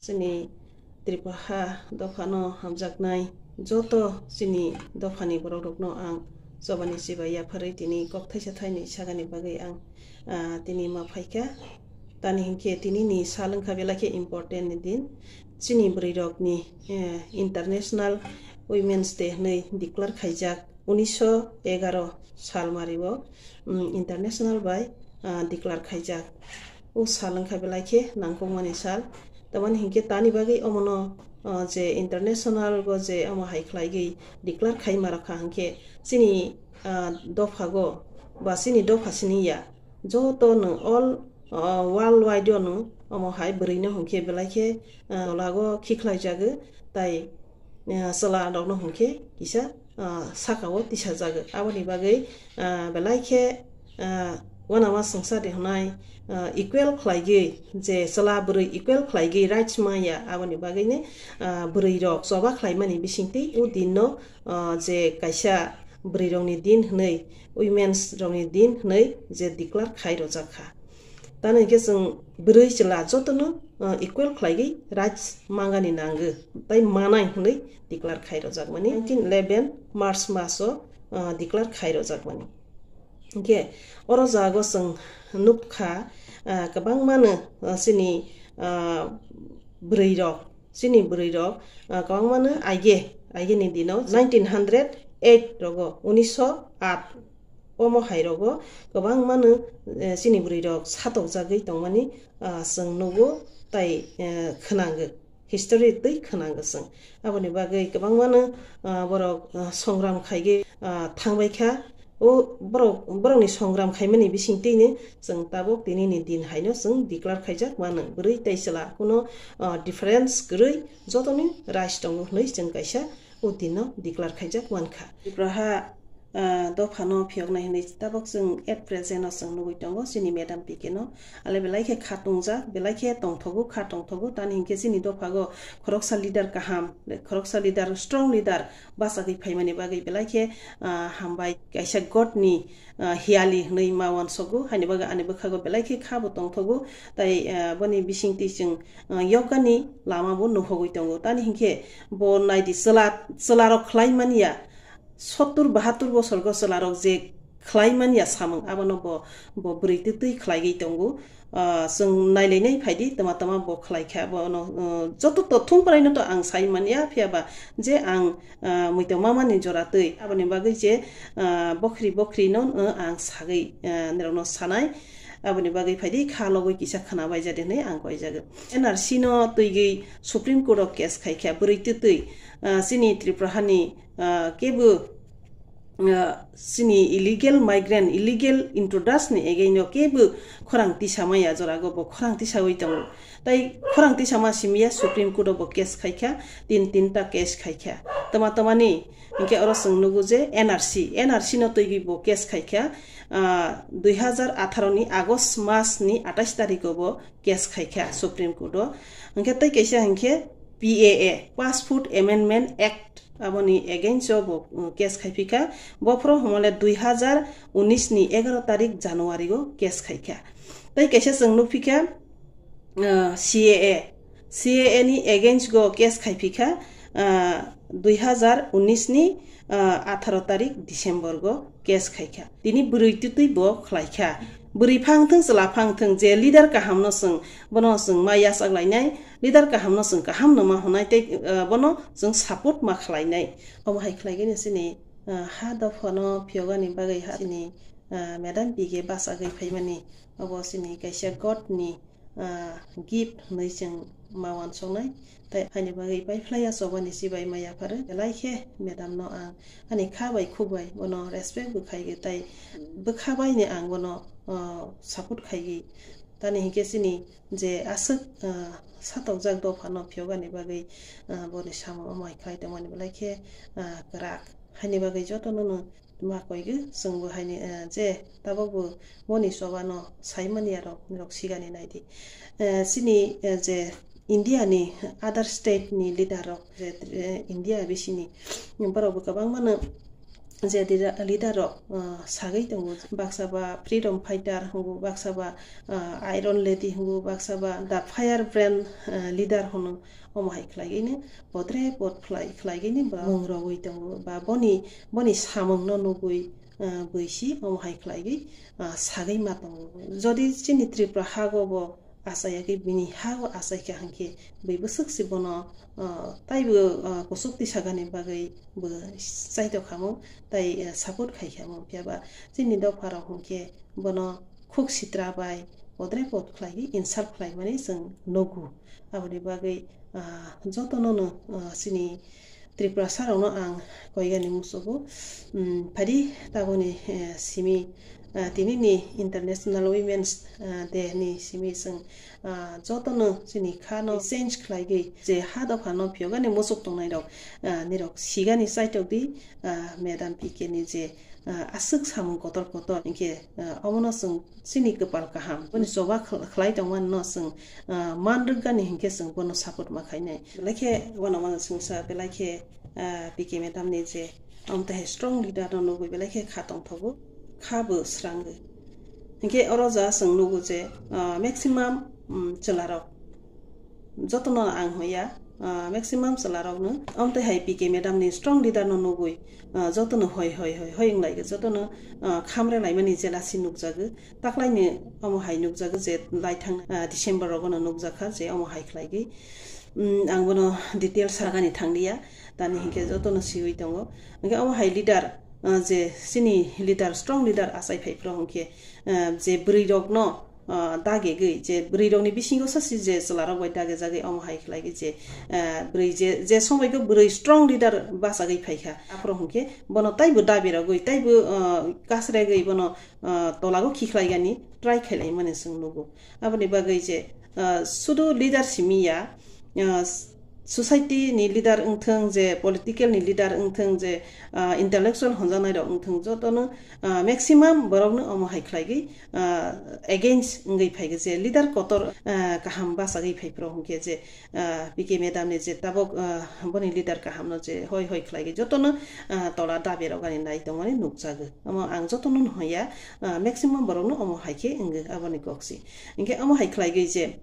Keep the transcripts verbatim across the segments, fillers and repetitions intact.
Chini Tripura ha dophano hamjaknai joto chini dophani borokrokno ang chobani chibai yapharwi tini kok thaisa thainwi sagani bagwi ang, ah, tini ma phaikha. Tani hinkhe tinini sal wngkha belai khe important ni din. Chini bwrwirokni, eh, International Women's Day hwnwi declare khaijak. Unisho egaro sal mario, um, international bai, ah, declare khaijak. O sal wngkha belai khe nangkukmani sal. Tamani hinkhe tani bagwi omono, ah, je international go je omo hai khlaigwi declare khaima rokha hinkhe chini, ah, dophago ba chini dopha sini ya joto no all, ah, world wide no omo hai bwrwino hinkhe belai khe, ah, tolago khikhlaijago tai, ah, chwla rokno hinkhe kisa, ah, sakao tisajago. Aboni bagwi, ah, belai khe, ah, uanama swngchar rihwnai, ah, equal khlaigwi, je chwla bwrwi equal khlaigwi rights maya, aboni bagwino, ah, bwrwirok choba khlaimani bisingtwi o dinno, ah, je kaisa bwrwirokni din hwnwi, women's rokni din hwnwi je declare khai rwjak kha. Tani hinkhe chwng bwrwi chwla jotono, ah, equal khlaigwi rights mangani nango, tai manai hwnwi declare khai rwjakmani nineteen eleven March maso, ah, declare khai rwjakmani. Hinkhe oro jago chwng nukha, ah, kwbangmano, ah, chini, ah, bwrwirok, chini bwrwirok, ah, kwbangmano aige, aigeni dino nineteen hundred eight rogo, unisho at omo hai rogo kwbangmano, eh, chini bwrwirok satokjagwi tongmani, ah, chwng nugo tai, eh, khwnango. History twi khwnango chwng. Aboni bagwi kwbangmano, ah, borok, ah, songram khaigwi, ah, thangbai kha. O borok, borokni songram khaimani bisingtwino chwng tabuk tinini din haino chwng declare khaijak mano. Bwrwi tei chwla kuno, ah, difference kwrwi jotoni rights tongo hwnwi chwng kaisa o dinno declare khaijak mankha. Tripura ha, ah, dophano phiyoknai hwnwi tabuk chwng at present o chwng nugwi tongo chini Madam P K no. Ale belai khe kha tungjak, belai khe tongthogo, kha tongthogo, tani hinkhe chini dophago khoroksa leader kaham, khoroksa leader, strong leader bachagwi phaimani bagwi belai khe, ah, hambai. Kaisa God ni, ah, hiyali hwnwi ma uansogo, haini bagwi ani bwkhago belai khe kha bo tongthogo, tai, ah, boni bisingtwi chwng, ah, yokani lama bo nuhogwi tongo. Tani hinkhe bo naidi chwla, chwlarok khlai manya, sottur bahattur bosorgo chwlarok je khlai manya samung, abono bo, bo bwrwi twtwi khlaigwi tongo. Ah, chwng nailainai phaidi, tama tama bo khlai kha, bono, ah, joto to thung phaino to ang sai manya, phiya ba je ang, ah, muitu mamani jora twi, aboni bagwi je, ah, bokhri bokhri no, ah, ang sagwi, ah, nirokno sanai, aboni bagwi phaidi kha logwi kisa khwna bai jadi hwnwi ang koi jago. N R C no twigwi Supreme Court o case khai kha, bwrwi twtwi, ah, chini Tripura hani, ah, kebo, ah, chini illegal migrant, illegal intruders ni against o kebo khorang tisa maya jora go bo khorang tisawi tongo. Tai khorang tisa ma simiya Supreme Court o bo case khai kha, tin tinta case khai kha. Tama tama ni hinkhe oro chwng nugo je N R C, N R C no twigwi bo case khai kha, ah, dui hazar atharo ni August mas ni atais tarikh o bo case khai kha Supreme Court o. Hinkhe tei kaisa hinkhe P A A, Passport Amendment Act, aboni against o bo, um, case khai phi kha. Bophoro hwnmale dui hazar unis ni egaro tarik January o case khai kha. Tei kaisa chwng nuk phi kha, uh, C A A, C A A ni against go case khai phi kha, uh, dui hazar unis ni, uh, atharo tarik December go case khai kha. Tini bwrwi twtwi bo khlai kha. Bwrwi phang thung, chwla phang thung, je leader kaham no chwng, bono chwng ma yachak lainai, leader kaham no chwng kaham no ma hwnai tei, uh, bono chwng support ma khlainai. Omo hai khlai gini chini, uh, ha dopha no phiyogani bagwi ha chini, uh, Madam P K bachagwi phaimani. Obo chini kaisa God ni, ah, gift hwnwi chwng ma uansuknai. Tai haini bagwi bai phlai ya chobani chibai ma yapharo. Belai khe madam no ang ani kha bai khuk bai bono respect bo khaigwi, tai bwkha bai ni ang bono, ah, support khaigwi. Tani hinkhe chini je aswk, ah, satokjak dopha no phiyogani bagwi, ah, boni samung omo hai khlai tongmani belai khe, ah, kwrak. Haini bagwi jotono no ma koigo, chwngbo haini, eh, je tabukbo boni chobano saimani arok, norok sigani naidi. Eh, chini, eh, je India ni other state ni leader rok, je, eh, India bisini borokbo kwbangmano Je leader, leader rok, ah, sagwi tongo, baksa ba freedom fighter hwngo, baksa ba, ah, iron lady hwngo, baksa ba the firebrand, ah, leader hwno, omo hai khlaigwino podre pod khlai, khlaigwino ba mung rogwi tongo, ba boni, boni samungno nugwi, ah, bwisi omo hai khlaigwi, ah, sagwi ma tongo. Jodi chini Tripura hago bo achaiya khe bini ha o achaikha hinkhe bui bwswk se bono, ah, taibo, ah, kuchuk tisagani bagwi bo chaito khamung tai, ah, support khai khamung. Phiya ba chini dopha rok hinkhe bono khuk sitra bai podre pod khlaiwi insult khlaimani chwng nugo. Aboni bagwi, ah, jotono no, ah, chini Tripura sarokno ang koigani musugo. Mm, phadi taboni, eh, simi, ah, tinini International Women's, ah, Day ni simi chwng, ah, jotono chini kha no change khlaigwi je ha dopha no phiyogani musuk tongnai rok, ah, nirok sigani chaitok di, ah, Madam P K ni je, ah, aswk samung kotor kotor hinkhe, ah, omono chwng chini kwpal kaham, boni choba khla-, khlai tongmani no chwng, ah, man rwkgani hinkhe chwng bono support ma khainai. Belai khe uanama chwngsa, belai khe, ah, P K madam ni je, omo tei hai strong leader no nugwi belai khe kha tongthogo, kha bo srangwi. Hinkhe oro ja chwng nugo je, ah, maximum, um, chwlarok, jotono ang hoya, ah, maximum chwlarokno omo tei hai P K madam ni strong leader no nugwi, ah, jotono hoi, hoi, hoi, hoi wng lai khe jotono, ah, khamre laimani jealousy nukjago. Taklaini omo hai nukjago je laithang, ah, December rogono nukjakha je omo hai khlaigwi. Mm, ang bono details sagani thangliya, tani hinkhe jotono siwi tongo. Hinkhe omo hai leader, ah, je chini leader, strong leader achai phai phro hinkhe, ah, je bwrwi rokno, ah, dagegwi, je bwrwi rokni bisingo sasi je chwla rok bai dagejagwi omo hai khlaigwi je, ah, bwrwi je, je somoi khe bwrwi strong leader bachagwi phaikha, aphro hinkhe bono taibo dabi rogwi, taibo, ah, kasregwi bono, ah, tolago khikhlaigani try khailai mani chwng nugo. Aboni bagwi je, ah, sudu leader simi ya, ah, society ni leader wngthwng, je political ni leader wngthwng, je, ah, intellectual honjaknai rok wngthwng, jotono, ah, maximum borokno omo hai khlaigwi, ah, against wngwi phaigwi je leader kotor, ah, kaham bachagwi phai phro hinkhe je, ah, P K madam ni je tabok, ah, boni leader kaham no je hoi hoi khlaigwi jotono, ah, tola dabi rok ani nai tongmani nukjago. Omo ang jotono no hoya, ah, maximum borokno omo hai khe wngwi aboni kok se. Hinkhe omo hai khlaigwi je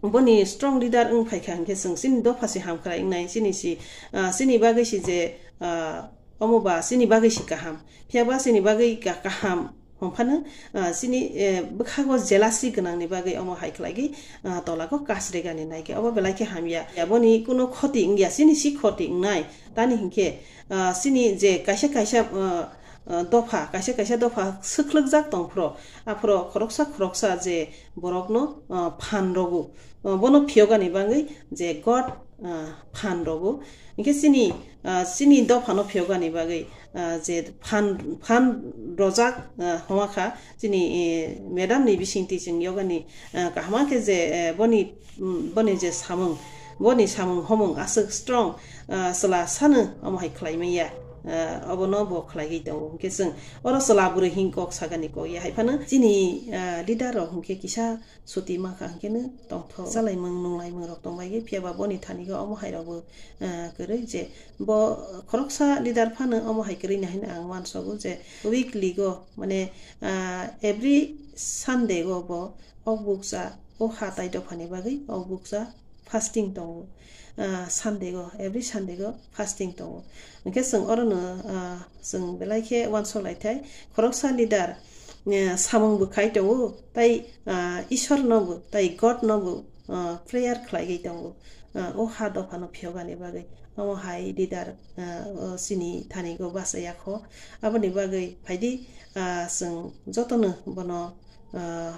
boni strong leader wng phaikha hinkhe chwng chini dopha se hamkrai wngnai, chini si, ah, chini bagwi si je, ah, omo ba chini bagwi si kaham. Phiya ba chini bagwi ka-, kaham hwnphano, ah, chini, eh, bwkhago jealousy gwnangni bagwi omo hai khlaigwi, ah, tolago kasregani naikhe obo belai khe hamya. Aboni kuno khoti wngya, chini si khoti wngnai. Tani hinkhe, ah, chini je kaisa kaisa, ah, ah, dopha, kaisa kaisa dopha swkhlwkjak tongphro, aphro khoroksa khoroksa je borokno, ah, phan rogo, ah, bono phiyogani bagwi je God, ah, phan rogo. Hinkhe chini, ah, chini dophano phiyogani bagwi, ah, je phan, phan rojak, ah, homa kha chini, eh, madam ni bisingtwi chwng yogani, ah, kaham khe je, eh, boni, mm, boni je samung, boni samung homung aswk strong, ah, chwla sano omo hai khlai manya, ah, obono bo khlaigwi tongo. Hinkhe chwng oro chwla bwrwi hin kok sagani kok ya hai phano chini, ah, leader rok hinkhe kisa suti mankha hinkhe no tongthok. Chalaimung nunglaimung rok tongbaigwi, phiya ba boni thani go omo hai rok bo, ah, kwrwi je bo khoroksa leader phano omo hai kwrwi nai hwnwi ang uansogo je weekly go, mane, ah, every Sunday go bo o bukcha, o ha tai dophani bagwi o bukcha fasting tongo. Ah, Sunday go, every Sunday go fasting tongo. Hinkhe chwng orono, ah, chwng belai khe uansuk lai thai. Khoroksa leader, eh, samung bo khai tongo, tai, ah, Ishwar no bo, tai God no bo, ah, prayer khlaigwi tongo. Ah, o ha dophano phiyogani bagwi. Omo hai leader, ah, o chini thani go bachaya kho. Aboni bagwi phaidi, ah, chwng jotono bono, ah,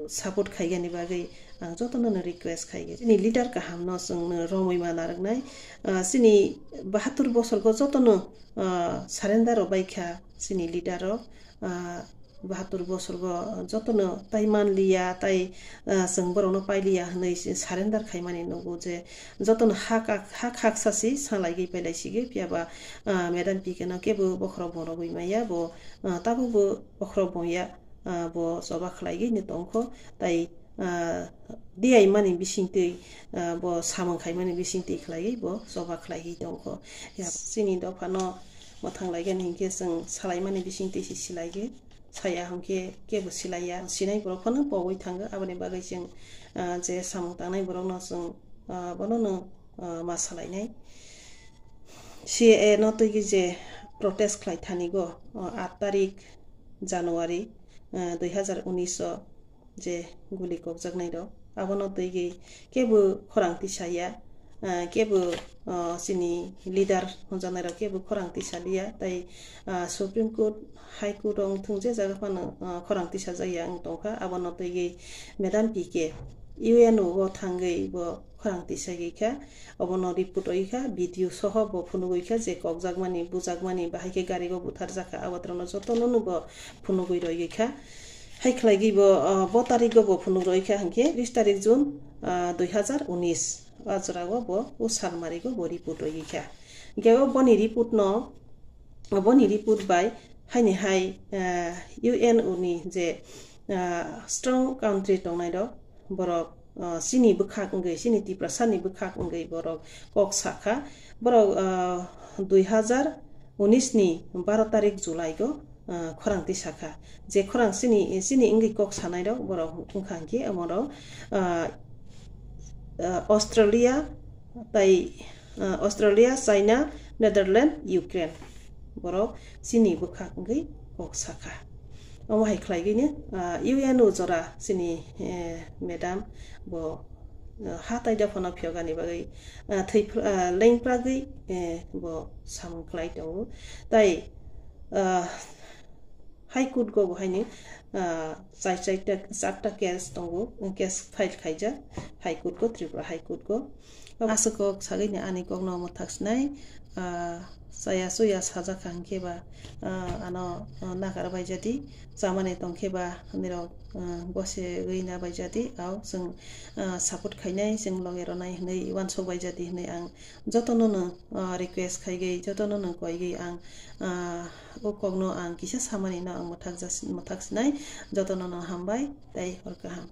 support khaigani bagwi ang jotono no request khaigwi. Chini leader kaham no chwng no romwi ma narwknai. Ah, chini bahatur bosor go jotono, ah, surrender rok bai kha chini leader rok. Ah, bahatur bosor go jotono tai man liya, tai, ah, chwng borok no pai liya hwnwi surrender khaimani nugo je jotono hak, hak, hak sasi salaigwi pailai sigwi phiya ba, ah, madam P K no kebo bokhorok bo rogwi maya bo, ah, tabuk bo bokhorok bo ya. Ah, bo choba khlaigwi no tongkho, tai, ah, diyaimani bisingtwi, ah, bo samung khaimani bisingtwi khlaiwi bo choba khlaiwi tongkho. Ya, chini dophano, mwthang laigani hinkhe chwng salaimani bisingtwi se silaigwi. Saya hinkhe kebo silaiya, sinai borok phano pogwi thango, aboni bagwi chwng, ah, je samung tangnai borokno chwng, ah, bonono, ah, ma salainai. C A A no twi je protest khlai thani go, ah, aat tarik January, ah, dui hazar unis o je guli kokjaknai rok, abono twi gwi kebo khorang tisaya, ah, kebo, ah, chini leader hwnjaknai rok kebo khorang tisaliya, tai, ah, Supreme Court, High Court o wngthung je jaga phano, ah, khorang tisajakya wng tongkha, abono twi gwi Madam P K U N O o thangwi bo khorang tisagwi kha, obono report rwgwi kha, video soho bo phunugwi kha je kokjakmani, bujakmani, bahai khe gari o butharjakha, abotrono jotono no bo phunugwi rwgwi kha. Hai khlaigwi bo, ah, bo tarik o bo phunuk rwgwi kha hinkhe bis tarik June, ah, dui hazar unis, ah, jora o bo o salmari o bo report rwgwi kha. Hinkhe o boni report no, boni report bai haini hai, ah, U N O ni je, ah, strong country tongnai rok, borok, ah, chini bwkhak wngwi, chini Tiprasani bwkhak wngwi borok kok sakha. Borok, ah, dui hazar unis ni baro tarik July o, ah, khorang tisakha. Je khorang chini, chini wngwi kok sanai rok borok wngkha hinkhe omo rok, ah, ah, Australia tai, ah, Australia, China, Netherlands, Ukraine. Borok chini bwkhak wngwi kok sakha. Omo hai khlaigwino, ah, U N O jora chini, eh, madam bo, ah, ha taida phano phiyogani bagwi, ah, thwi phr-, ah, lengpragwi, eh, bo samung khlai tongo. Tai, ah, High Court go bo haino, ah, chai, chaita, charta case tongo, case file khaijak High Court go, Tripura High Court go. Aswk kok sagwini ani kokno mwthak sinai, ah, chaya chuya sajak kha hinkhe ba, ah, ano, ah, nakar baijadi, chamani tongkhe ba nirok, ah, bose gwi na baijadi, au chwng, ah, support khainai, chwng loge ronai hinwi uansuk baijadi hinwi ang jotono no, ah, request khaigwi, jotono no koigwi ang, ah, o kokno ang kisa samani no ang mwthak jas-, mwthak sinai, jotono no hambai tei hor kaham.